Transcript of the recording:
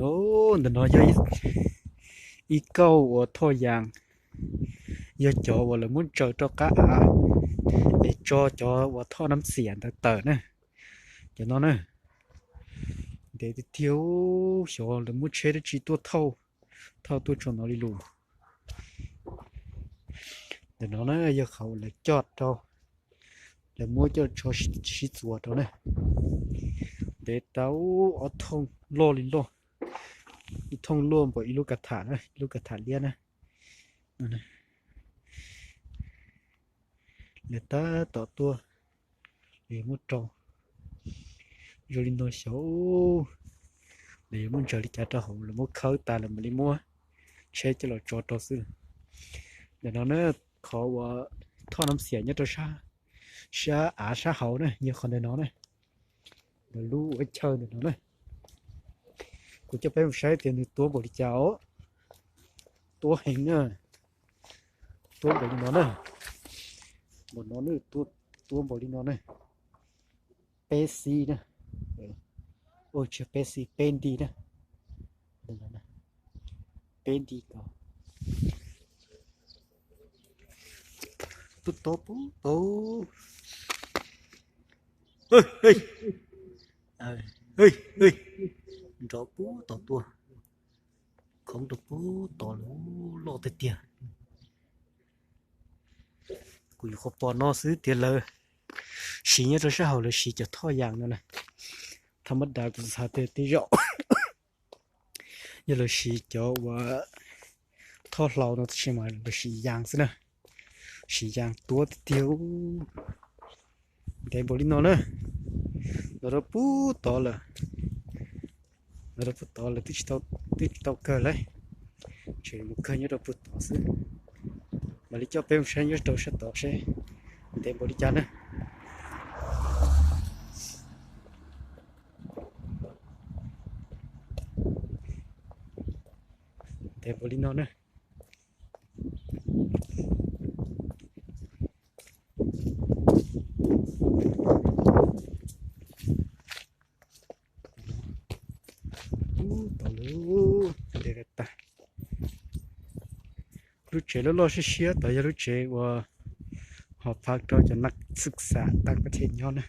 Ntawm no yog ib kauj uas thoj yas, yog cov uas lawv muab ntsaws rau qab av es tso cov uas thoj nab xiam ntawd tawm na. Cov no na, ntev tiag tiag, xyov lawv muab tsheb dab tsi tuaj thauj, thauj tuaj tso no li lus. Ntawm no na yog qhov lawv coj rau, lawv muab coj tso sib txuas rau na. Ntev tau ob thooj loj li loj, ib thooj luaj npaum ib lub kav tham, ib lub kav tham liab na. Lawv tab tom tuaj, lawv yuav muab rau zoo li no xyov, lawv yuav muab ntsaws li cas rau hauv, lawv muab khawb tas lawv mam li muab tsheb coj los tso rau xwb. Ntawm no na, qhov uas thoj nab xiam nyob rau sab, sab av sab hauv na yog qhov ntawm no na. Lawv lub ua chaw ntawm no na. Kuv coj peb mus saib tias nws tuab npaum li cas os. Tuab heev na. Tuab npaum li no na. Npaum no na, tuab npaum li no na. Peb xib na. Ua tsis peb xib, peb nti na. Peb nti ko. Tuaj tod puag tod. Nrov puag tod tuaj. Khoob rau puag tod lawm, loj tiag tiag. Kuv nyuam qhuav pom no xwb tias lawv siv nyob rau sab hauv, lawv siv cov thoj yas no na. Tha mab das kuv xav tias tej zaum yog lawv siv cov uas thoj hlau no tab sis mas lawv siv yas xwb na. Siv yas tuab tiag tiag. Ntev npaum li no na. Los rau puag tod lawm. Los rau puag tod lawm, twb tsis tau kawg lauj. Tseem mus kawg nyob rau puag tod xwb. Mam li coj peb mus saib nyob rau sab tod seb ntev npaum li cas na. Ntev npaum li no na. Lub tsev loj loj siab siab tod yog lub tsev uas hos phav rau cov naj txwj xam tag pab them nyob na.